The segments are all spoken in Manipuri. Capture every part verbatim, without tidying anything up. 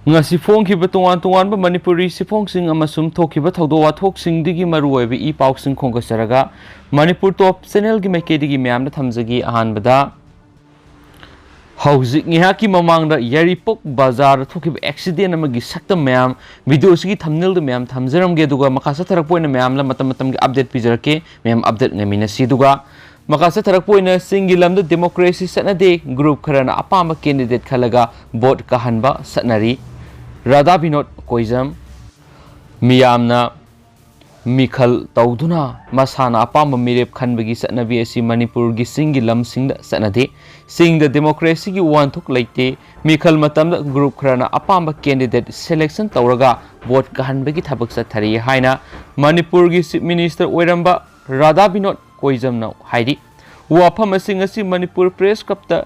ꯉꯁꯤ ꯐꯣꯡꯈꯤꯕ ꯇꯣꯉꯥꯟ ꯇꯣꯉꯥꯟꯕ ꯃꯅꯤꯄꯨꯔꯤ ꯁꯤꯐꯣꯡꯁꯤꯡ ꯑꯃꯁꯨꯡ ꯊꯣꯛꯈꯤꯕ ꯊꯧꯗꯣꯛ ꯋꯥꯊꯣꯛꯁꯤꯡꯗꯒꯤ ꯃꯔꯨꯑꯣꯏꯕ ꯏ ꯄꯥꯎꯁꯤꯡ ꯈꯣꯝꯒꯠꯆꯔꯒ ꯃꯅꯤꯄꯨꯔ ꯇꯣꯞ ꯆꯦꯅꯦꯜꯒꯤ ꯃꯥꯏꯀꯩꯗꯒꯤ ꯃꯌꯥꯝꯗ ꯊꯝꯖꯒꯦ꯫ ꯑꯍꯥꯟꯕꯗ, ꯍꯧꯖꯤꯛ ꯉꯥꯏꯍꯥꯛꯀꯤ ꯃꯃꯥꯡꯗ ꯌꯥꯏꯔꯤꯄꯣꯛ ꯕꯖꯥꯔꯗ ꯊꯣꯛꯈꯤꯕ ꯑꯦꯛꯁꯤꯗꯦꯟ ꯑꯃꯒꯤ ꯁꯛꯇꯝ ꯃꯌꯥꯝ ꯚꯤꯗꯤꯑꯣꯁꯤꯒꯤ ꯊꯝꯅꯦꯜꯗ ꯃꯌꯥꯝ ꯊꯝꯖꯔꯝꯒꯦ, ꯑꯗꯨꯒ ꯃꯈꯥ ꯆꯠꯊꯔꯛꯄ ꯑꯣꯏꯅ ꯃꯌꯥꯝꯗ ꯃꯇꯝ ꯃꯇꯝꯒꯤ ꯑꯞꯗꯦꯠ ꯄꯤꯖꯔꯛꯀꯦ꯫ ꯃꯌꯥꯝ ꯑꯞꯗꯦꯠ ꯉꯥꯏꯃꯤꯟꯅꯁꯤ꯫ ꯑꯗꯨꯒ ꯃꯈꯥ ꯆꯠꯊꯔꯛꯄ ꯑꯣꯏꯅ ꯆꯤꯡꯒꯤ ꯂꯝꯗ ꯗꯦꯃꯣꯀ꯭ꯔꯦꯁꯤ ꯆꯠꯅꯗꯦ, ꯒ꯭ꯔꯨꯞ ꯈꯔꯅ ꯑꯄꯥꯝꯕ ꯀꯦꯟꯗꯤꯗꯦꯠ ꯈꯜꯂꯒ ꯚꯣꯠ ꯀꯥꯍꯟꯕ ꯆꯠꯅꯔꯤ꯫ ꯔꯥꯙꯥ ꯕꯤꯅꯣꯗ ꯀꯣꯏꯖꯝ ꯃꯤꯌꯥꯝꯅ ꯃꯤꯈꯜ ꯇꯧꯗꯨꯅ ꯃꯁꯥꯅ ꯑꯄꯥꯝꯕ ꯃꯤꯔꯦꯞ ꯈꯟꯕꯒꯤ ꯆꯠꯅꯕꯤ ꯑꯁꯤ ꯃꯅꯤꯄꯨꯔꯒꯤ ꯆꯤꯡꯒꯤ ꯂꯝꯁꯤꯡꯗ ꯆꯠꯅꯗꯦ꯫ ꯆꯤꯡꯗ ꯗꯦꯃꯣꯀ꯭ꯔꯦꯁꯤꯒꯤ ꯋꯥꯍꯟꯊꯣꯛ ꯂꯩꯇꯦ꯫ ꯃꯤꯈꯜ ꯃꯇꯝꯗ ꯒ꯭ꯔꯨꯞ ꯈꯔꯅ ꯑꯄꯥꯝꯕ ꯀꯦꯟꯗꯤꯗꯦꯠ ꯁꯦꯂꯦꯛꯁꯟ ꯇꯧꯔꯒ ꯚꯣꯠ ꯀꯥꯍꯟꯕꯒꯤ ꯊꯕꯛ ꯆꯠꯊꯔꯤ ꯍꯥꯏꯅ ꯃꯅꯤꯄꯨꯔꯒꯤ ꯆꯤꯐ ꯃꯤꯅꯤꯁꯇꯔ ꯑꯣꯏꯔꯝꯕ ꯔꯥꯙꯥ ꯕꯤꯅꯣꯗ ꯀꯣꯏꯖꯝꯅ ꯍꯥꯏꯔꯤ꯫ ꯋꯥꯐꯝ ꯑꯁꯤꯡ ꯑꯁꯤ ꯃꯅꯤꯄꯨꯔ ꯄ꯭ꯔꯦꯁ ꯀ꯭ꯂꯕꯇ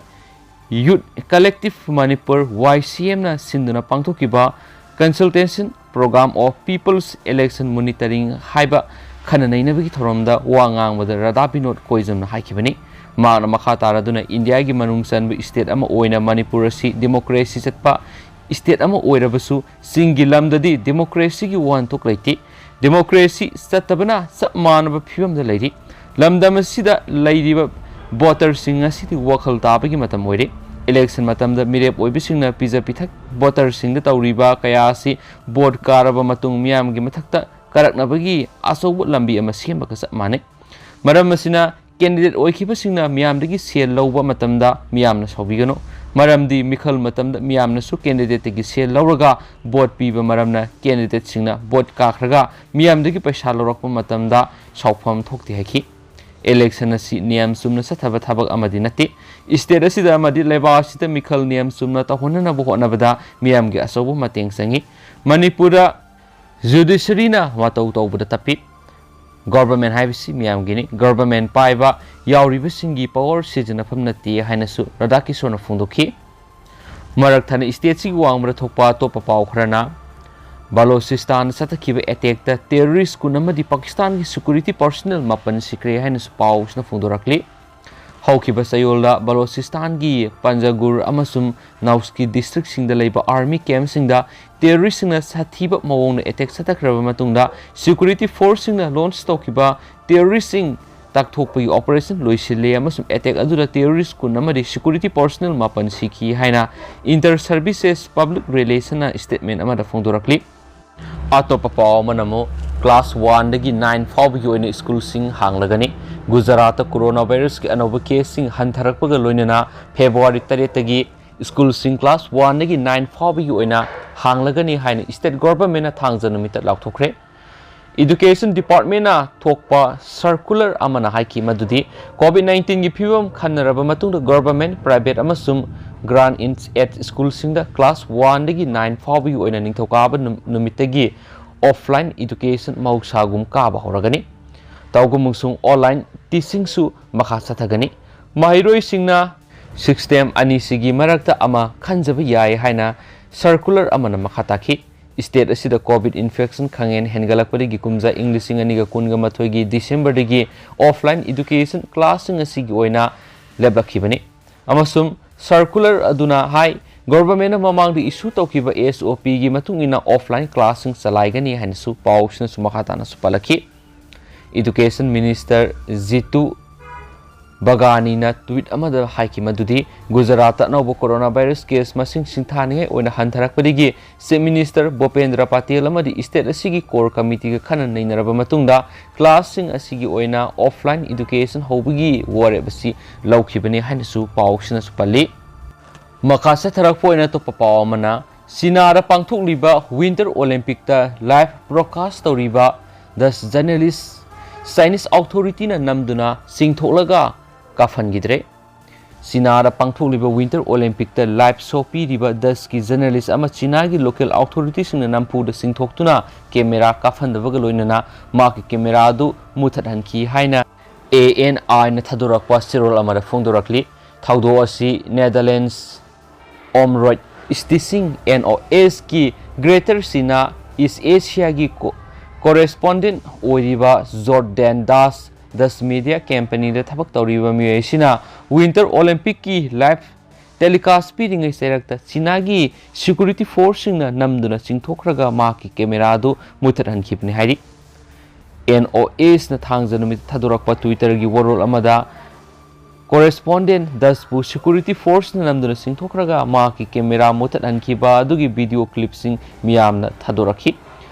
ꯌꯨꯠ ꯀꯂꯦꯛꯇꯤꯚ ꯃꯅꯤꯄꯨꯔ, ꯋꯥꯏ ꯁꯤ ꯑꯦꯝꯅ ꯁꯤꯟꯗꯨꯅ ꯄꯥꯡꯊꯣꯛꯈꯤꯕ Consultation Program of People's Election Monitoring ꯍꯥꯏꯕ ꯈꯟꯅ ꯅꯩꯅꯕꯒꯤ ꯊꯧꯔꯝꯗ ꯋꯥ ꯉꯥꯡꯕꯗ ꯔꯥꯙꯥ ꯕꯤꯅꯣꯗ ꯀꯣꯏꯖꯝꯅ ꯍꯥꯏꯈꯤꯕꯅꯤ꯫ ꯃꯍꯥꯛꯅ ꯃꯈꯥ ꯇꯥꯔꯗꯨꯅ ꯏꯟꯗꯤꯌꯥꯒꯤ ꯃꯅꯨꯡ ꯆꯟꯕ ꯁ꯭ꯇꯦꯠ ꯑꯃ ꯑꯣꯏꯅ ꯃꯅꯤꯄꯨꯔ ꯑꯁꯤ ꯗꯦꯃꯣꯀ꯭ꯔꯦꯁꯤ ꯆꯠꯄ ꯁ꯭ꯇꯦꯠ ꯑꯃ ꯑꯣꯏꯔꯕꯁꯨ ꯆꯤꯡꯒꯤ ꯂꯝꯗꯗꯤ ꯗꯦꯃꯣꯀ꯭ꯔꯦꯁꯤꯒꯤ ꯋꯥꯍꯟꯊꯣꯛ ꯂꯩꯇꯦ꯫ ꯗꯦꯃꯣꯀ꯭ꯔꯦꯁꯤ ꯆꯠꯇꯕꯅ ꯆꯞ ꯃꯥꯟꯅꯕ ꯐꯤꯕꯝꯗ ꯂꯩꯔꯤ꯫ ꯂꯝꯗꯝ ꯑꯁꯤꯗ ꯂꯩꯔꯤꯕ ꯚꯣꯇꯔꯁꯤꯡ ꯑꯁꯤꯗꯤ ꯋꯥꯈꯜ ꯇꯥꯕꯒꯤ ꯃꯇꯝ ꯑꯣꯏꯔꯦ꯫ ꯏꯂꯦꯛꯁꯟ ꯃꯇꯝꯗ ꯃꯤꯔꯦꯞ ꯑꯣꯏꯕꯁꯤꯡꯅ ꯄꯤꯖ ꯄꯤꯊꯛ ꯚꯣꯇꯔꯁꯤꯡꯗ ꯇꯧꯔꯤꯕ ꯀꯌꯥ ꯑꯁꯤ ꯚꯣꯠ ꯀꯥꯔꯕ ꯃꯇꯨꯡ ꯃꯤꯌꯥꯝꯒꯤ ꯃꯊꯛꯇ ꯀꯥꯔꯛꯅꯕꯒꯤ ꯑꯆꯧꯕ ꯂꯝꯕꯤ ꯑꯃ ꯁꯦꯝꯕꯒ ꯆꯞ ꯃꯥꯟꯅꯩ꯫ ꯃꯔꯝ ꯑꯁꯤꯅ ꯀꯦꯟꯗꯤꯗꯦꯠ ꯑꯣꯏꯈꯤꯕꯁꯤꯡꯅ ꯃꯤꯌꯥꯝꯗꯒꯤ ꯁꯦꯜ ꯂꯧꯕ ꯃꯇꯝꯗ ꯃꯤꯌꯥꯝꯅ ꯁꯥꯎꯕꯤꯒꯅꯨ꯫ ꯃꯔꯝꯗꯤ ꯃꯤꯈꯜ ꯃꯇꯝꯗ ꯃꯤꯌꯥꯝꯅꯁꯨ ꯀꯦꯟꯗꯤꯗꯦꯠꯇꯒꯤ ꯁꯦꯜ ꯂꯧꯔꯒ ꯚꯣꯠ ꯄꯤꯕ ꯃꯔꯝꯅ ꯀꯦꯟꯗꯤꯗꯦꯠꯁꯤꯡꯅ ꯚꯣꯠ ꯀꯥꯈ꯭ꯔꯒ ꯃꯤꯌꯥꯝꯗꯒꯤ ꯄꯩꯁꯥ ꯂꯧꯔꯛꯄ ꯃꯇꯝꯗ ꯁꯥꯎꯐꯝ ꯊꯣꯛꯇꯦ ꯍꯥꯏꯈꯤ꯫ ꯏꯂꯦꯛꯁꯟ ꯑꯁꯤ ꯅꯤꯌꯝ ꯆꯨꯝꯅ ꯆꯠꯊꯕ ꯊꯕꯛ ꯑꯃꯗꯤ ꯅꯠꯇꯦ꯫ ꯁ꯭ꯇꯦꯠ ꯑꯁꯤꯗ ꯑꯃꯗꯤ ꯂꯩꯕꯥꯛ ꯑꯁꯤꯗ ꯃꯤꯈꯜ ꯅꯤꯌꯝ ꯆꯨꯝꯅ ꯇꯧꯍꯟꯅꯅꯕ ꯍꯣꯠꯅꯕꯗ ꯃꯤꯌꯥꯝꯒꯤ ꯑꯆꯧꯕ ꯃꯇꯦꯡ ꯆꯪꯏ꯫ ꯃꯅꯤꯄꯨꯔꯗ ꯖꯨꯗꯤꯁꯔꯤꯅ ꯃꯇꯧ ꯇꯧꯕꯗ ꯇꯞꯄꯤ꯫ ꯒꯣꯚꯔꯟꯃꯦꯟ ꯍꯥꯏꯕꯁꯤ ꯃꯤꯌꯥꯝꯒꯤꯅꯤ꯫ ꯒꯣꯚꯔꯟꯃꯦꯟ ꯄꯥꯏꯕ ꯌꯥꯎꯔꯤꯕꯁꯤꯡꯒꯤ ꯄꯋꯥꯔ ꯁꯤꯖꯤꯟꯅꯐꯝ ꯅꯠꯇꯦ ꯍꯥꯏꯅꯁꯨ ꯔꯥꯙꯥꯀꯤꯁꯣꯔꯅ ꯐꯣꯡꯗꯣꯛꯈꯤ꯫ ꯃꯔꯛ ꯊꯠꯅ ꯁ꯭ꯇꯦꯠꯁꯤꯒꯤ ꯋꯥꯡꯃꯗ ꯊꯣꯛꯄ ꯑꯇꯣꯞꯄ ꯄꯥꯎ ꯈꯔꯅ ꯕꯥꯂꯣꯆꯤꯁꯇꯥꯟꯗ ꯆꯠꯊꯈꯤꯕ ꯑꯦꯇꯦꯛꯇ ꯇꯦꯔꯣꯔꯤꯁ ꯀꯨꯟ ꯑꯃꯗꯤ ꯄꯥꯀꯤꯁꯇꯥꯟꯒꯤ ꯁꯦꯀ꯭ꯌꯨꯔꯤꯇꯤ ꯄꯔꯁꯣꯅꯦꯜ ꯃꯥꯄꯟ ꯁꯤꯈ꯭ꯔꯦ ꯍꯥꯏꯅꯁꯨ ꯄꯥꯎꯁꯤꯅ ꯐꯣꯡꯗꯣꯔꯛꯂꯤ꯫ ꯍꯧꯈꯤꯕ ꯆꯌꯣꯜꯗ ꯕꯂꯣꯆꯤꯁꯇꯥꯟꯒꯤ ꯄꯟꯖꯒꯨꯔ ꯑꯃꯁꯨꯡ ꯅꯥꯎꯁꯀꯤ ꯗꯤꯁꯇ꯭ꯔꯤꯛꯁꯤꯡꯗ ꯂꯩꯕ ꯑꯥꯔꯃꯤ ꯀꯦꯝꯞꯁꯤꯡꯗ ꯇꯦꯔꯣꯔꯤꯁꯁꯤꯡꯅ ꯁꯥꯊꯤꯕ ꯃꯑꯣꯡꯗ ꯑꯦꯇꯦꯛ ꯆꯠꯊꯈ꯭ꯔꯕ ꯃꯇꯨꯡꯗ ꯁꯦꯀ꯭ꯌꯨꯔꯤꯇꯤ ꯐꯣꯔꯁꯁꯤꯡꯅ ꯂꯣꯟꯆ ꯇꯧꯈꯤꯕ ꯇꯦꯔꯣꯔꯤꯁꯁꯤꯡ ꯇꯥꯛꯊꯣꯛꯄꯒꯤ ꯑꯣꯄꯔꯦꯁꯟ ꯂꯣꯏꯁꯤꯜꯂꯦ ꯑꯃꯁꯨꯡ ꯑꯦꯇꯦꯛ ꯑꯗꯨꯗ ꯇꯦꯔꯣꯔꯤꯁ ꯀꯨꯟ ꯑꯃꯗꯤ ꯁꯦꯀ꯭ꯌꯨꯔꯤꯇꯤ ꯄꯔꯁꯣꯅꯦꯜ ꯃꯥꯄꯟ ꯁꯤꯈꯤ ꯍꯥꯏꯅ ꯏꯟꯇꯔ ꯁꯔꯚꯤꯁꯦꯁ ꯄꯕ꯭ꯂꯤꯛ ꯔꯤꯂꯦꯁꯟꯅ ꯁ꯭ꯇꯦꯠꯃꯦꯟ ꯑꯃꯗ ꯐꯣꯡꯗꯣꯔꯛꯂꯤ꯫ ꯑꯇꯣꯞꯄ ꯄꯥꯎ ꯑꯃꯅ ꯑꯃꯨꯛ ꯀ꯭ꯂꯥꯁ ꯋꯥꯟꯗꯒꯤ ꯅꯥꯏꯟ ꯐꯥꯎꯕꯒꯤ ꯑꯣꯏꯅ ꯁ꯭ꯀꯨꯜꯁꯤꯡ ꯍꯥꯡꯂꯒꯅꯤ꯫ ꯒꯨꯖꯔꯥꯠꯇ ꯀꯣꯔꯣꯅꯥ ꯚꯥꯏꯔꯁꯀꯤ ꯑꯅꯧꯕ ꯀꯦꯁꯁꯤꯡ ꯍꯟꯊꯔꯛꯄꯒ ꯂꯣꯏꯅꯅ ꯐꯦꯕ꯭ꯔꯨꯋꯥꯔꯤ ꯇꯔꯦꯠꯇꯒꯤ ꯁ꯭ꯀꯨꯜꯁꯤꯡ ꯀ꯭ꯂꯥꯁ ꯋꯥꯟꯗꯒꯤ ꯅꯥꯏꯟ ꯐꯥꯎꯕꯒꯤ ꯑꯣꯏꯅ ꯍꯥꯡꯂꯒꯅꯤ ꯍꯥꯏꯅ ꯁ꯭ꯇꯦꯠ ꯒꯣꯚꯔꯟꯃꯦꯟꯠꯅ ꯊꯥꯡꯖ ꯅꯨꯃꯤꯠꯇ ꯂꯥꯎꯊꯣꯛꯈ꯭ꯔꯦ꯫ ꯏꯗꯨꯀꯦꯁꯟ ꯗꯤꯄꯥꯔꯠꯃꯦꯟꯠꯅ ꯊꯣꯛꯄ ꯁꯔꯀꯨꯂꯔ ꯑꯃꯅ ꯍꯥꯏꯈꯤ ꯃꯗꯨꯗꯤ ꯀꯣꯚꯤꯗ ꯅꯥꯏꯟꯇꯤꯟꯒꯤ ꯐꯤꯕꯝ ꯈꯟꯅꯔꯕ ꯃꯇꯨꯡꯗ ꯒꯣꯚꯔꯟꯃꯦꯟꯠ, ꯄ꯭ꯔꯥꯏꯚꯦꯠ ꯑꯃꯁꯨꯡ ꯒ꯭ꯔꯥꯟꯠ ꯑꯦꯗ ꯁ꯭ꯀꯨꯜꯁꯤꯡꯗ ꯀ꯭ꯂꯥꯁ ꯋꯥꯟꯗꯒꯤ ꯅꯥꯏꯟ ꯐꯥꯎꯕꯒꯤ ꯑꯣꯏꯅ ꯅꯤꯡꯊꯧꯀꯥꯕ ꯅꯨ-, ꯅꯨꯃꯤꯠꯇꯒꯤ ꯑꯣꯐꯂꯥꯏꯟ ꯏꯗꯨꯀꯦꯁꯟ ꯃꯍꯧꯁꯥꯒꯨꯝ ꯀꯥꯕ ꯍꯧꯔꯒꯅꯤ꯫ ꯇꯧꯒꯨꯝꯕꯁꯨꯡ ꯑꯣꯟꯂꯥꯏꯟ ꯇꯤꯆꯤꯡꯁꯨ ꯃꯈꯥ ꯆꯠꯊꯒꯅꯤ꯫ ꯃꯍꯩꯔꯣꯏꯁꯤꯡꯅ ꯁꯤꯁꯇꯦꯝ ꯑꯅꯤꯁꯤꯒꯤ ꯃꯔꯛꯇ ꯑꯃ ꯈꯟꯖꯕ ꯌꯥꯏ ꯍꯥꯏꯅ ꯁꯔꯀꯨꯂꯔ ꯑꯃꯅ ꯃꯈꯥ ꯇꯥꯈꯤ꯫ ꯁ꯭ꯇꯦꯠ ꯑꯁꯤꯗ ꯀꯣꯚꯤꯗ ꯏꯟꯐꯦꯛꯁꯟ ꯈꯪꯍꯦꯟ ꯍꯦꯟꯒꯠꯂꯛꯄꯗꯒꯤ ꯀꯨꯝꯖꯥ ꯏꯪ ꯂꯤꯁꯤꯡ ꯑꯅꯤꯒ ꯀꯨꯟꯒ ꯃꯥꯊꯣꯏꯒꯤ ꯗꯤꯁꯦꯝꯕꯔꯗꯒꯤ ꯑꯣꯐꯂꯥꯏꯟ ꯏꯗꯨꯀꯦꯁꯟ ꯀ꯭ꯂꯥꯁꯁꯤꯡ ꯑꯁꯤꯒꯤ ꯑꯣꯏꯅ ꯂꯦꯞꯂꯛꯈꯤꯕꯅꯤ꯫ ꯑꯃꯁꯨꯡ ꯁꯔꯀꯨꯂꯔ ꯑꯗꯨꯅ ꯍꯥꯏ, ꯒꯣꯚꯔꯟꯃꯦꯟꯠꯅ ꯃꯃꯥꯡꯗ ꯏꯁꯨ ꯇꯧꯈꯤꯕ ꯑꯦꯁ ꯑꯣ ꯄꯤꯒꯤ ꯃꯇꯨꯡ ꯏꯟꯅ ꯑꯣꯐꯂꯥꯏꯟ ꯀ꯭ꯂꯥꯁꯁꯤꯡ ꯆꯂꯥꯏꯒꯅꯤ ꯍꯥꯏꯅꯁꯨ ꯄꯥꯎꯁꯤꯅꯁꯨ ꯃꯈꯥ ꯇꯥꯅꯁꯨ ꯄꯜꯂꯛꯈꯤ꯫ ꯏꯗꯨꯀꯦꯁꯟ ꯃꯤꯅꯤꯁꯇꯔ ꯖꯤꯇꯨ ꯕꯒꯥꯅꯤꯅ ꯇ꯭ꯋꯤꯠ ꯑꯃꯗ ꯍꯥꯏꯈꯤ ꯃꯗꯨꯗꯤ ꯒꯨꯖꯔꯥꯠꯇ ꯑꯅꯧꯕ ꯀꯣꯔꯣꯅꯥ ꯚꯥꯏꯔꯁ ꯀꯦꯁ ꯃꯁꯤꯡ ꯁꯤꯡꯊꯥꯅꯤꯡꯉꯥꯏ ꯑꯣꯏꯅ ꯍꯟꯊꯔꯛꯄꯗꯒꯤ ꯆꯤꯐ ꯃꯤꯅꯤꯁꯇꯔ ꯚꯨꯄꯦꯟꯗ꯭ꯔ ꯄꯇꯦꯜ ꯑꯃꯗꯤ ꯁ꯭ꯇꯦꯠ ꯑꯁꯤꯒꯤ ꯀꯣꯔ ꯀꯃꯤꯇꯤꯒ ꯈꯟꯅ ꯅꯩꯅꯔꯕ ꯃꯇꯨꯡꯗ ꯀ꯭ꯂꯥꯁꯁꯤꯡ ꯑꯁꯤꯒꯤ ꯑꯣꯏꯅ ꯑꯣꯐꯂꯥꯏꯟ ꯏꯗꯨꯀꯦꯁꯟ ꯍꯧꯕꯒꯤ ꯋꯥꯔꯦꯞ ꯑꯁꯤ ꯂꯧꯈꯤꯕꯅꯤ ꯍꯥꯏꯅꯁꯨ ꯄꯥꯎꯁꯤꯅꯁꯨ ꯄꯜꯂꯤ꯫ ꯃꯈꯥ ꯆꯠꯊꯔꯛꯄ ꯑꯣꯏꯅ ꯑꯇꯣꯞꯄ ꯄꯥꯎ ꯑꯃꯅ, ꯆꯤꯅꯥꯗ ꯄꯥꯡꯊꯣꯛꯂꯤꯕ ꯋꯤꯟꯇꯔ ꯑꯣꯂꯦꯝꯄꯤꯛꯇ ꯂꯥꯏꯚ ꯕ꯭ꯔꯣꯗꯀꯥꯁ ꯇꯧꯔꯤꯕ ꯗꯁ ꯖꯔꯅꯦꯂꯤꯁ ꯆꯥꯏꯅꯤꯁ ꯑꯣꯊꯣꯔꯤꯇꯤꯅ ꯅꯝꯗꯨꯅ ꯆꯤꯡꯊꯣꯛꯂꯒ ꯀꯥꯞꯍꯟꯈꯤꯗ꯭ꯔꯦ꯫ ꯆꯤꯅꯥꯗ ꯄꯥꯡꯊꯣꯛꯂꯤꯕ ꯋꯤꯟꯇꯔ ꯑꯣꯂꯦꯝꯄꯤꯛꯇ ꯂꯥꯏꯚ ꯁꯣ ꯄꯤꯔꯤꯕ ꯗꯁꯀꯤ ꯖꯔꯅꯦꯂꯤꯁ ꯑꯃ ꯆꯤꯅꯥꯒꯤ ꯂꯣꯀꯦꯜ ꯑꯣꯊꯣꯔꯤꯇꯤꯁꯤꯡꯅ ꯅꯝꯐꯨꯗ ꯆꯤꯡꯊꯣꯛꯇꯨꯅ ꯀꯦꯃꯦꯔꯥ ꯀꯥꯞꯍꯟꯗꯕꯒ ꯂꯣꯏꯅꯅ ꯃꯍꯥꯛꯀꯤ ꯀꯦꯃꯦꯔꯥ ꯑꯗꯨ ꯃꯨꯊꯠꯍꯟꯈꯤ ꯍꯥꯏꯅ ꯑꯦ ꯑꯦꯟ ꯑꯥꯏꯅ ꯊꯥꯗꯣꯔꯛꯄ ꯆꯦꯔꯣꯜ ꯑꯃꯗ ꯐꯣꯡꯗꯣꯔꯛꯂꯤ꯫ ꯊꯧꯗꯣꯛ ꯑꯁꯤ ꯅꯦꯗꯔꯂꯦꯟꯗꯁ ꯑꯣꯝꯔꯣꯏꯠ ꯁ꯭ꯇꯤꯁꯤꯡ ꯑꯦꯟ ꯑꯣ ꯑꯦꯁꯀꯤ ꯒ꯭ꯔꯦꯇꯔ ꯆꯤꯅꯥ ꯏꯁ ꯑꯦꯁꯤꯌꯥꯒꯤ ꯀꯣ-, ꯀꯣꯔꯦꯁꯄꯣꯟꯗꯦꯟꯠ ꯑꯣꯏꯔꯤꯕ ꯖꯣꯔꯗꯦꯟ ꯗꯥꯁ ꯗꯁ ꯃꯦꯗꯤꯌꯥ ꯀꯝꯄꯅꯤꯗ ꯊꯕꯛ ꯇꯧꯔꯤꯕ ꯃꯤꯑꯣꯏ ꯑꯁꯤꯅ ꯋꯤꯟꯇꯔ ꯑꯣꯂꯤꯝꯄꯤꯛꯀꯤ ꯂꯥꯏꯚ ꯇꯦꯂꯤꯀꯥꯁ ꯄꯤꯔꯤꯉꯩ ꯆꯩꯔꯛꯇ ꯆꯤꯅꯥꯒꯤ ꯁꯦꯀ꯭ꯌꯨꯔꯤꯇꯤ ꯐꯣꯔꯁꯁꯤꯡꯅ ꯅꯝꯗꯨꯅ ꯆꯤꯡꯊꯣꯛꯈ꯭ꯔꯒ ꯃꯍꯥꯛꯀꯤ ꯀꯦꯃꯦꯔꯥ ꯑꯗꯨ ꯃꯨꯊꯠꯍꯟꯈꯤꯕꯅꯤ ꯍꯥꯏꯔꯤ꯫ ꯑꯦꯟ ꯑꯣ ꯑꯦꯁꯅ ꯊꯥꯡꯖ ꯅꯨꯃꯤꯠꯇ ꯊꯥꯗꯣꯔꯛꯄ ꯇ꯭ꯋꯤꯇꯔꯒꯤ ꯋꯥꯔꯣꯜ ꯑꯃꯗ, ꯀꯣꯔꯦꯁꯄꯣꯟꯗꯦꯟ ꯗꯁꯄꯨ ꯁꯦꯀ꯭ꯌꯨꯔꯤꯇꯤ ꯐꯣꯔꯁꯅ ꯅꯝꯗꯨꯅ ꯆꯤꯡꯊꯣꯛꯈ꯭ꯔꯒ ꯃꯍꯥꯛꯀꯤ ꯀꯦꯃꯦꯔꯥ ꯃꯨꯊꯠꯍꯟꯈꯤꯕ ꯑꯗꯨꯒꯤ ꯚꯤꯗꯤꯑꯣ ꯀ꯭ꯂꯤꯞꯁꯤꯡ ꯃꯤꯌꯥꯝꯅ ꯊꯥꯗꯣꯔꯛꯈꯤ꯫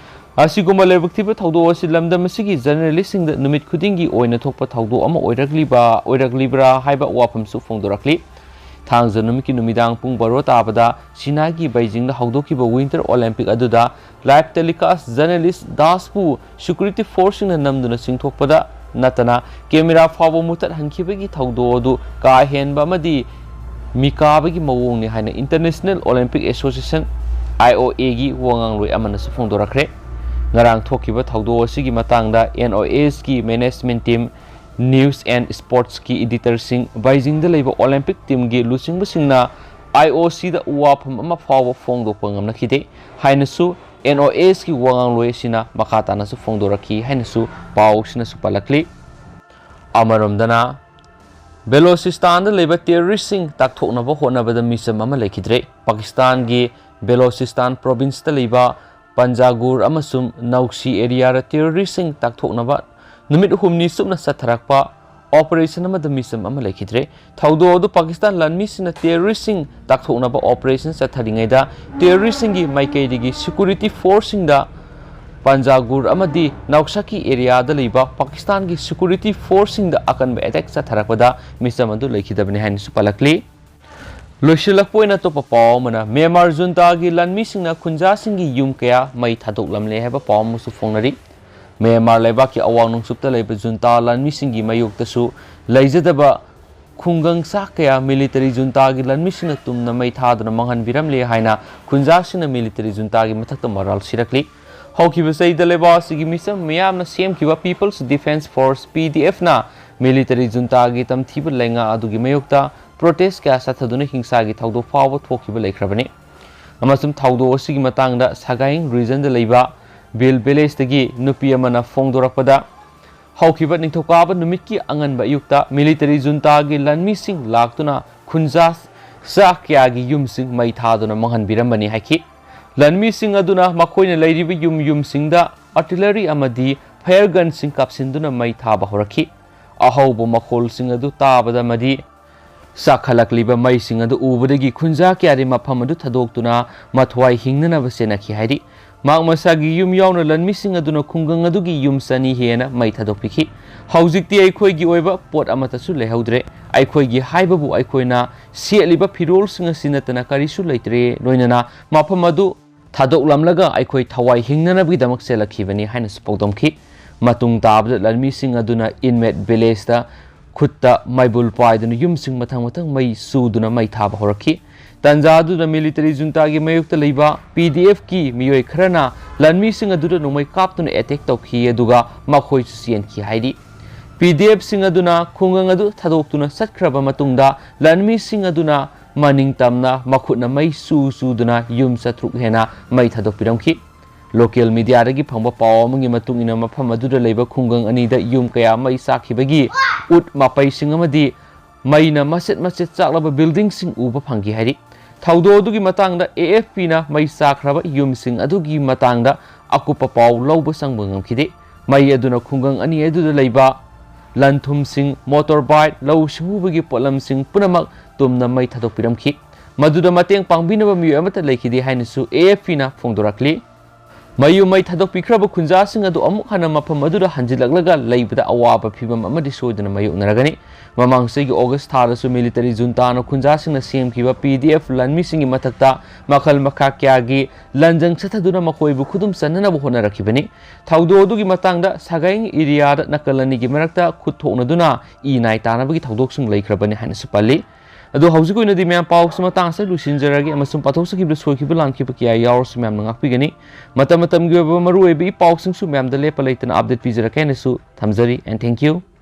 ꯑꯁꯤꯒꯨꯝꯕ ꯂꯥꯏꯕꯛ ꯊꯤꯕ ꯊꯧꯗꯣꯛ ꯑꯁꯤ ꯂꯝꯗꯝ ꯑꯁꯤꯒꯤ ꯖꯔꯅꯦꯂꯤꯁꯁꯤꯡꯗ ꯅꯨꯃꯤꯠ ꯈꯨꯗꯤꯡꯒꯤ ꯑꯣꯏꯅ ꯊꯣꯛꯄ ꯊꯧꯗꯣꯛ ꯑꯃ ꯑꯣꯏꯔꯛꯂꯤꯕ, ꯑꯣꯏꯔꯛꯂꯤꯕ꯭ꯔꯥ ꯍꯥꯏꯕ ꯋꯥꯐꯝꯁꯨ ꯐꯣꯡꯗꯣꯔꯛꯂꯤ꯫ ꯊꯥꯡꯖ ꯅꯨꯃꯤꯠꯀꯤ ꯅꯨꯃꯤꯗꯥꯡ ꯄꯨꯡ ꯕꯥꯔꯣ ꯇꯥꯕꯗ ꯆꯤꯅꯥꯒꯤ ꯕꯩꯖꯤꯡꯗ ꯍꯧꯗꯣꯛꯈꯤꯕ ꯋꯤꯟꯇꯔ ꯑꯣꯂꯤꯝꯄꯤꯛ ꯑꯗꯨꯗ ꯂꯥꯏꯚ ꯇꯦꯂꯤꯀꯥꯁ ꯖꯔꯅꯦꯂꯤꯁ ꯗꯥꯁꯄꯨ ꯁꯦꯀ꯭ꯌꯨꯔꯤꯇꯤ ꯐꯣꯔꯁꯁꯤꯡꯅ ꯅꯝꯗꯨꯅ ꯆꯤꯡꯊꯣꯛꯄꯗ ꯅꯠꯇꯅ ꯀꯦꯃꯦꯔꯥ ꯐꯥꯎꯕ ꯃꯨꯊꯠꯍꯟꯈꯤꯕꯒꯤ ꯊꯧꯗꯣꯛ ꯑꯗꯨ ꯀꯥ ꯍꯦꯟꯕ ꯑꯃꯗꯤ ꯃꯤꯀꯥꯕꯒꯤ ꯃꯑꯣꯡꯅꯤ ꯍꯥꯏꯅ international Olympic association, I O ꯑꯦꯒꯤ ꯋꯥ ꯉꯥꯡꯂꯣꯏ ꯑꯃꯅꯁꯨ ꯐꯣꯡꯗꯣꯔꯛꯈ꯭ꯔꯦ꯫ ꯉꯔꯥꯡ ꯊꯣꯛꯈꯤꯕ ꯊꯧꯗꯣꯛ ꯑꯁꯤꯒꯤ ꯃꯇꯥꯡꯗ N O ꯑꯦꯁꯀꯤ management team, news and ꯁ꯭ꯄꯣꯔꯠꯁꯀꯤ ꯏꯗꯤꯇꯔꯁꯤꯡ, ꯕꯩꯖꯤꯡꯗ ꯂꯩꯕ ꯑꯣꯂꯤꯝꯄꯤꯛ ꯇꯤꯝꯒꯤ ꯂꯨꯆꯤꯡꯕꯁꯤꯡꯅ ꯑꯥꯏ ꯑꯣ ꯁꯤꯗ ꯋꯥꯐꯝ ꯑꯃ ꯐꯥꯎꯕ ꯐꯣꯡꯗꯣꯛꯄ ꯉꯝꯅꯈꯤꯗꯦ ꯍꯥꯏꯅꯁꯨ ꯑꯦꯟ ꯑꯣ ꯑꯦꯁꯀꯤ ꯋꯥ ꯉꯥꯡꯂꯣꯏ ꯑꯁꯤꯅ ꯃꯈꯥ ꯇꯥꯅꯁꯨ ꯐꯣꯡꯗꯣꯔꯛꯈꯤ ꯍꯥꯏꯅꯁꯨ ꯄꯥꯎꯁꯤꯅꯁꯨ ꯄꯜꯂꯛꯂꯤ꯫ ꯑꯃꯔꯣꯝꯗꯅ, ꯕꯦꯂꯣꯆꯤꯁꯇꯥꯟꯗ ꯂꯩꯕ ꯇꯦꯔꯣꯔꯤꯁꯁꯤꯡ ꯇꯥꯛꯊꯣꯛꯅꯕ ꯍꯣꯠꯅꯕꯗ ꯃꯤꯆꯝ ꯑꯃ ꯂꯩꯈꯤꯗ꯭ꯔꯦ꯫ ꯄꯥꯀꯤꯁꯇꯥꯟꯒꯤ ꯕꯦꯂꯣꯆꯤꯁꯇꯥꯟ ꯄ꯭ꯔꯣꯚꯤꯟꯁꯇ ꯂꯩꯕ ꯄꯟꯖꯥꯒꯨꯔ ꯑꯃꯁꯨꯡ ꯅꯧꯁꯤ ꯑꯦꯔꯤꯌꯥꯗ ꯇꯦꯔꯣꯔꯤꯁꯁꯤꯡ ꯇꯥꯛꯊꯣꯛꯅꯕ ꯅꯨꯃꯤꯠ ꯍꯨꯝꯅꯤ ꯆꯨꯞꯅ ꯆꯠꯊꯔꯛꯄ ꯑꯣꯄꯔꯦꯁꯟ ꯑꯃꯗ ꯃꯤꯆꯝ ꯑꯃ ꯂꯩꯈꯤꯗ꯭ꯔꯦ꯫ ꯊꯧꯗꯣꯛ ꯑꯗꯨ ꯄꯥꯀꯤꯁꯇꯥꯟ ꯂꯥꯟꯃꯤꯁꯤꯡꯅ ꯇꯦꯔꯣꯔꯤꯁꯁꯤꯡ ꯇꯥꯛꯊꯣꯛꯅꯕ ꯑꯣꯄꯔꯦꯁꯟ ꯆꯠꯊꯔꯤꯉꯩꯗ ꯇꯦꯔꯣꯔꯤꯁꯁꯤꯡꯒꯤ ꯃꯥꯏꯀꯩꯗꯒꯤ ꯁꯦꯀ꯭ꯌꯨꯔꯤꯇꯤ ꯐꯣꯔꯁꯁꯤꯡꯗ ꯄꯟꯖꯥꯒꯨꯔ ꯑꯃꯗꯤ ꯅꯧꯁꯥꯀꯤ ꯑꯦꯔꯤꯌꯥꯗ ꯂꯩꯕ ꯄꯥꯀꯤꯁꯇꯥꯟꯒꯤ ꯁꯦꯀ꯭ꯌꯨꯔꯤꯇꯤ ꯐꯣꯔꯁꯁꯤꯡꯗ ꯑꯀꯟꯕ ꯑꯦꯇꯦꯛ ꯆꯠꯊꯔꯛꯄꯗ ꯃꯤꯆꯝ ꯑꯗꯨ ꯂꯩꯈꯤꯗꯕꯅꯤ ꯍꯥꯏꯅꯁꯨ ꯄꯜꯂꯛꯂꯤ꯫ ꯂꯣꯏꯁꯤꯜꯂꯛꯄ ꯑꯣꯏꯅ ꯑꯇꯣꯞꯄ ꯄꯥꯎ ꯑꯃꯅ, ꯃ꯭ꯌꯥꯟꯃꯥꯔ ꯖꯨꯟꯇꯥꯒꯤ ꯂꯥꯟꯃꯤꯁꯤꯡꯅ ꯈꯨꯟꯖꯥꯁꯤꯡꯒꯤ ꯌꯨꯝ ꯀꯌꯥ ꯃꯩ ꯊꯥꯗꯣꯛꯂꯝꯂꯦ ꯍꯥꯏꯕ ꯄꯥꯎ ꯑꯃꯁꯨ ꯐꯣꯡꯅꯔꯤ꯫ ꯃ꯭ꯌꯥꯟꯃꯥꯔ ꯂꯩꯕꯥꯛꯀꯤ ꯑꯋꯥꯡ ꯅꯣꯡꯆꯨꯞꯇ ꯂꯩꯕ ꯖꯨꯟꯇꯥ ꯂꯥꯟꯃꯤꯁꯤꯡꯒꯤ ꯃꯥꯌꯣꯛꯇꯁꯨ ꯂꯩꯖꯗꯕ ꯈꯨꯡꯒꯪ ꯆꯥ ꯀꯌꯥ ꯃꯤꯂꯤꯇꯔꯤ ꯖꯨꯟꯇꯥꯒꯤ ꯂꯥꯟꯃꯤꯁꯤꯡꯅ ꯇꯨꯝꯅ ꯃꯩ ꯊꯥꯗꯨꯅ ꯃꯥꯡꯍꯟꯕꯤꯔꯝꯂꯦ ꯍꯥꯏꯅ ꯈꯨꯟꯖꯥꯁꯤꯡꯅ ꯃꯤꯂꯤꯇꯔꯤ ꯖꯨꯟꯇꯥꯒꯤ ꯃꯊꯛꯇ ꯃꯔꯥꯜ ꯁꯤꯔꯛꯂꯤ꯫ ꯍꯧꯈꯤꯕ ꯆꯍꯤꯗ ꯂꯩꯕꯥꯛ ꯑꯁꯤꯒꯤ ꯃꯤꯆꯝ ꯃꯤꯌꯥꯝꯅ ꯁꯦꯝꯈꯤꯕ People's Defence Force, ꯄꯤ ꯗꯤ ꯑꯦꯐꯅ ꯃꯤꯂꯤꯇꯔꯤ ꯖꯨꯟꯇꯥꯒꯤ ꯇꯝꯊꯤꯕ ꯂꯩꯉꯥꯛ ꯑꯗꯨꯒꯤ ꯃꯥꯌꯣꯛꯇ ꯄ꯭ꯔꯣꯇꯦꯁ ꯀꯌꯥ ꯆꯠꯊꯗꯨꯅ ꯍꯤꯡꯁꯥꯒꯤ ꯊꯧꯗꯣꯛ ꯐꯥꯎꯕ ꯊꯣꯛꯈꯤꯕ ꯂꯩꯈ꯭ꯔꯕꯅꯤ꯫ ꯑꯃꯁꯨꯡ ꯊꯧꯗꯣꯛ ꯑꯁꯤꯒꯤ ꯃꯇꯥꯡꯗ ꯁꯒꯥꯏꯡ ꯔꯤꯖꯟꯗ ꯂꯩꯕ ꯕꯤꯜ ꯚꯤꯂꯦꯖꯇꯒꯤ ꯅꯨꯄꯤ ꯑꯃꯅ ꯐꯣꯡꯗꯣꯔꯛꯄꯗ, ꯍꯧꯈꯤꯕ ꯅꯤꯡꯊꯧꯀꯥꯕ ꯅꯨꯃꯤꯠꯀꯤ ꯑꯉꯟꯕ ꯑꯌꯨꯛꯇ ꯃꯤꯂꯤꯇꯔꯤ ꯖꯨꯟꯇꯥꯒꯤ ꯂꯥꯟꯃꯤꯁꯤꯡ ꯂꯥꯛꯇꯨꯅ ꯈꯨꯟꯖꯥ ꯆꯥ ꯀꯌꯥꯒꯤ ꯌꯨꯝꯁꯤꯡ ꯃꯩ ꯊꯥꯗꯨꯅ ꯃꯥꯡꯍꯟꯕꯤꯔꯝꯕꯅꯤ ꯍꯥꯏꯈꯤ꯫ ꯂꯥꯟꯃꯤꯁꯤꯡ ꯑꯗꯨꯅ ꯃꯈꯣꯏꯅ ꯂꯩꯔꯤꯕ ꯌꯨꯝ ꯌꯨꯝꯁꯤꯡꯗ ꯑꯥꯔꯇꯤꯂꯔꯤ ꯑꯃꯗꯤ ꯐꯥꯌꯔ ꯒꯟꯁꯤꯡ ꯀꯥꯞꯁꯤꯟꯗꯨꯅ ꯃꯩ ꯊꯥꯕ ꯍꯧꯔꯛꯈꯤ꯫ ꯑꯍꯧꯕ ꯃꯈꯣꯜꯁꯤꯡ ꯑꯗꯨ ꯇꯥꯕꯗ ꯑꯃꯗꯤ ꯆꯥꯛꯈꯠꯂꯛꯂꯤꯕ ꯃꯩꯁꯤꯡ ꯑꯗꯨ ꯎꯕꯗꯒꯤ ꯈꯨꯟꯖꯥ ꯀꯌꯥꯗꯤ ꯃꯐꯝ ꯑꯗꯨ ꯊꯥꯗꯣꯛꯇꯨꯅ ꯃꯊ꯭ꯋꯥꯏ ꯍꯤꯡꯅꯅꯕ ꯆꯦꯟꯅꯈꯤ ꯍꯥꯏꯔꯤ꯫ ꯃꯍꯥꯛ ꯃꯁꯥꯒꯤ ꯌꯨꯝ ꯌꯥꯎꯅ ꯂꯥꯟꯃꯤꯁꯤꯡ ꯑꯗꯨꯅ ꯈꯨꯡꯒꯪ ꯑꯗꯨꯒꯤ ꯌꯨꯝ ꯆꯅꯤ ꯍꯦꯟꯅ ꯃꯩ ꯊꯥꯗꯣꯛꯄꯤꯈꯤ꯫ "ꯍꯧꯖꯤꯛꯇꯤ ꯑꯩꯈꯣꯏꯒꯤ ꯑꯣꯏꯕ ꯄꯣꯠ ꯑꯃꯠꯇꯁꯨ ꯂꯩꯍꯧꯗ꯭ꯔꯦ꯫ ꯑꯩꯈꯣꯏꯒꯤ ꯍꯥꯏꯕꯕꯨ ꯑꯩꯈꯣꯏꯅ ꯁꯦꯠꯂꯤꯕ ꯐꯤꯔꯣꯜꯁꯤꯡ ꯑꯁꯤ ꯅꯠꯇꯅ ꯀꯔꯤꯁꯨ ꯂꯩꯇ꯭ꯔꯦ", ꯂꯣꯏꯅꯅ ꯃꯐꯝ ꯑꯗꯨ ꯊꯥꯗꯣꯛꯂꯝꯂꯒ ꯑꯩꯈꯣꯏ ꯊꯋꯥꯏ ꯍꯤꯡꯅꯅꯕꯒꯤꯗꯃꯛ ꯆꯦꯜꯂꯛꯈꯤꯕꯅꯤ ꯍꯥꯏꯅꯁꯨ ꯄꯥꯎꯗꯝꯈꯤ꯫ ꯃꯇꯨꯡ ꯇꯥꯕꯗ ꯂꯥꯟꯃꯤꯁꯤꯡ ꯑꯗꯨꯅ ꯏꯟꯃꯦꯠ ꯚꯤꯂꯦꯖꯇ ꯈꯨꯠꯇ ꯃꯩꯕꯨꯜ ꯄꯥꯏꯗꯨꯅ ꯌꯨꯝꯁꯤꯡ ꯃꯊꯪ ꯃꯊꯪ ꯃꯩ ꯆꯨꯗꯨꯅ ꯃꯩ ꯊꯥꯕ ꯍꯧꯔꯛꯈꯤ꯫ ꯇꯥꯟꯖꯥ ꯑꯗꯨꯗ ꯃꯤꯂꯤꯇꯔꯤ ꯖꯨꯟꯇꯥꯒꯤ ꯃꯥꯌꯣꯛꯇ ꯂꯩꯕ ꯄꯤ ꯗꯤ ꯑꯦꯐꯀꯤ ꯃꯤꯑꯣꯏ ꯈꯔꯅ ꯂꯥꯟꯃꯤꯁꯤꯡ ꯑꯗꯨꯗ ꯅꯣꯡꯃꯩ ꯀꯥꯞꯇꯨꯅ ꯑꯦꯇꯦꯛ ꯇꯧꯈꯤ, ꯑꯗꯨꯒ ꯃꯈꯣꯏꯁꯨ ꯆꯦꯟꯈꯤ ꯍꯥꯏꯔꯤ꯫ ꯄꯤ ꯗꯤ ꯑꯦꯐꯁꯤꯡ ꯑꯗꯨꯅ ꯈꯨꯡꯒꯪ ꯑꯗꯨ ꯊꯥꯗꯣꯛꯇꯨꯅ ꯆꯠꯈ꯭ꯔꯕ ꯃꯇꯨꯡꯗ ꯂꯥꯟꯃꯤꯁꯤꯡ ꯑꯗꯨꯅ ꯃꯅꯤꯡ ꯇꯝꯅ ꯃꯈꯨꯠꯅ ꯃꯩ ꯆꯨ ꯆꯨꯗꯨꯅ ꯌꯨꯝ ꯆꯥꯇ꯭ꯔꯨꯛ ꯍꯦꯟꯅ ꯃꯩ ꯊꯥꯗꯣꯛꯄꯤꯔꯝꯈꯤ꯫ ꯂꯣꯀꯦꯜ ꯃꯤꯗꯤꯌꯥꯗꯒꯤ ꯐꯪꯕ ꯄꯥꯎ ꯑꯃꯒꯤ ꯃꯇꯨꯡ ꯏꯟꯅ, ꯃꯐꯝ ꯑꯗꯨꯗ ꯂꯩꯕ ꯈꯨꯡꯒꯪ ꯑꯅꯤꯗ ꯌꯨꯝ ꯀꯌꯥ ꯃꯩ ꯆꯥꯛꯈꯤꯕꯒꯤ ꯎꯠ ꯃꯄꯩꯁꯤꯡ ꯑꯃꯗꯤ ꯃꯩꯅ ꯃꯆꯦꯠ ꯃꯆꯦꯠ ꯆꯥꯛꯂꯕ ꯕꯤꯜꯗꯤꯡꯁꯤꯡ ꯎꯕ ꯐꯪꯈꯤ ꯍꯥꯏꯔꯤ꯫ ꯊꯧꯗꯣꯛ ꯑꯗꯨꯒꯤ ꯃꯇꯥꯡꯗ ꯑꯦ ꯑꯦꯐ ꯄꯤꯅ ꯃꯩ ꯆꯥꯛꯈ꯭ꯔꯕ ꯌꯨꯝꯁꯤꯡ ꯑꯗꯨꯒꯤ ꯃꯇꯥꯡꯗ ꯑꯀꯨꯞꯄ ꯄꯥꯎ ꯂꯧꯕ ꯆꯪꯕ ꯉꯝꯈꯤꯗꯦ꯫ ꯃꯩ ꯑꯗꯨꯅ ꯈꯨꯡꯒꯪ ꯑꯅꯤ ꯑꯗꯨꯗ ꯂꯩꯕ ꯂꯟ ꯊꯨꯝꯁꯤꯡ, ꯃꯣꯇꯣꯔ ꯕꯥꯏꯛ, ꯂꯧꯎ ꯁꯤꯡꯎꯕꯒꯤ ꯄꯣꯠꯂꯝꯁꯤꯡ ꯄꯨꯝꯅꯃꯛ ꯇꯨꯝꯅ ꯃꯩ ꯊꯥꯗꯣꯛꯄꯤꯔꯝꯈꯤ꯫ ꯃꯗꯨꯗ ꯃꯇꯦꯡ ꯄꯥꯡꯕꯤꯅꯕ ꯃꯤꯑꯣꯏ ꯑꯃꯠꯇ ꯂꯩꯈꯤꯗꯦ ꯍꯥꯏꯅꯁꯨ ꯑꯦ ꯑꯦꯐ ꯄꯤꯅ ꯐꯣꯡꯗꯣꯔꯛꯂꯤ꯫ ꯃꯌꯨꯝ ꯃꯩ ꯊꯥꯗꯣꯛꯄꯤꯈ꯭ꯔꯕ ꯈꯨꯟꯖꯥꯁꯤꯡ ꯑꯗꯨ ꯑꯃꯨꯛ ꯍꯟꯅ ꯃꯐꯝ ꯑꯗꯨꯗ ꯍꯟꯖꯤꯜꯂꯛꯂꯒ ꯂꯩꯕꯗ ꯑꯋꯥꯕ ꯐꯤꯚꯝ ꯑꯃꯗꯤ ꯁꯣꯏꯗꯅ ꯃꯥꯌꯣꯛꯅꯔꯒꯅꯤ꯫ ꯃꯃꯥꯡ ꯆꯍꯤꯒꯤ ꯑꯣꯒꯁ ꯊꯥꯗꯁꯨ ꯃꯤꯂꯤꯇꯔꯤ ꯖꯨꯟꯇꯥꯅ ꯈꯨꯟꯖꯥꯁꯤꯡꯅ ꯁꯦꯝꯈꯤꯕ ꯄꯤ ꯗꯤ ꯑꯦꯐ ꯂꯥꯟꯃꯤꯁꯤꯡꯒꯤ ꯃꯊꯛꯇ ꯃꯈꯜ ꯃꯈꯥ ꯀꯌꯥꯒꯤ ꯂꯟꯖꯪ ꯆꯠꯊꯗꯨꯅ ꯃꯈꯣꯏꯕꯨ ꯈꯨꯗꯨꯝ ꯆꯟꯅꯅꯕ ꯍꯣꯠꯅꯔꯛꯈꯤꯕꯅꯤ꯫ ꯊꯧꯗꯣꯛ ꯑꯗꯨꯒꯤ ꯃꯇꯥꯡꯗ ꯁꯥꯒꯥꯏ ꯑꯦꯔꯤꯌꯥꯗ ꯅꯥꯀꯜ ꯑꯅꯤꯒꯤ ꯃꯔꯛꯇ ꯈꯨꯠ ꯊꯣꯛꯅꯗꯨꯅ ꯏ ꯅꯥꯏ ꯇꯥꯅꯕꯒꯤ ꯊꯧꯗꯣꯛꯁꯤꯡ ꯂꯩꯈ꯭ꯔꯕꯅꯤ ꯍꯥꯏꯅꯁꯨ ꯄꯜꯂꯤ꯫ ꯑꯗꯣ ꯍꯧꯖꯤꯛꯀꯤ ꯑꯣꯏꯅꯗꯤ ꯃꯌꯥꯝ ꯄꯥꯎꯁꯤ ꯃꯇꯥꯡ ꯑꯁꯤꯗ ꯂꯣꯏꯁꯤꯟꯖꯔꯒꯦ, ꯑꯃꯁꯨꯡ ꯄꯥꯊꯣꯛꯆꯈꯤꯕꯗ ꯁꯣꯏꯈꯤꯕ ꯂꯥꯟꯈꯤꯕ ꯀꯌꯥ ꯌꯥꯎꯔꯁꯨ ꯃꯌꯥꯝꯅ ꯉꯥꯛꯄꯤꯒꯅꯤ꯫ ꯃꯇꯝ ꯃꯇꯝꯒꯤ ꯑꯣꯏꯕ ꯃꯔꯨꯑꯣꯏꯕ ꯏ ꯄꯥꯎꯁꯤꯡꯁꯨ ꯃꯌꯥꯝꯗ ꯂꯦꯞꯄ ꯂꯩꯇꯅ ꯑꯞꯗꯦꯠ ꯄꯤꯖꯔꯛꯀꯦ ꯍꯥꯏꯅꯁꯨ ꯊꯝꯖꯔꯤ, and thank you꯫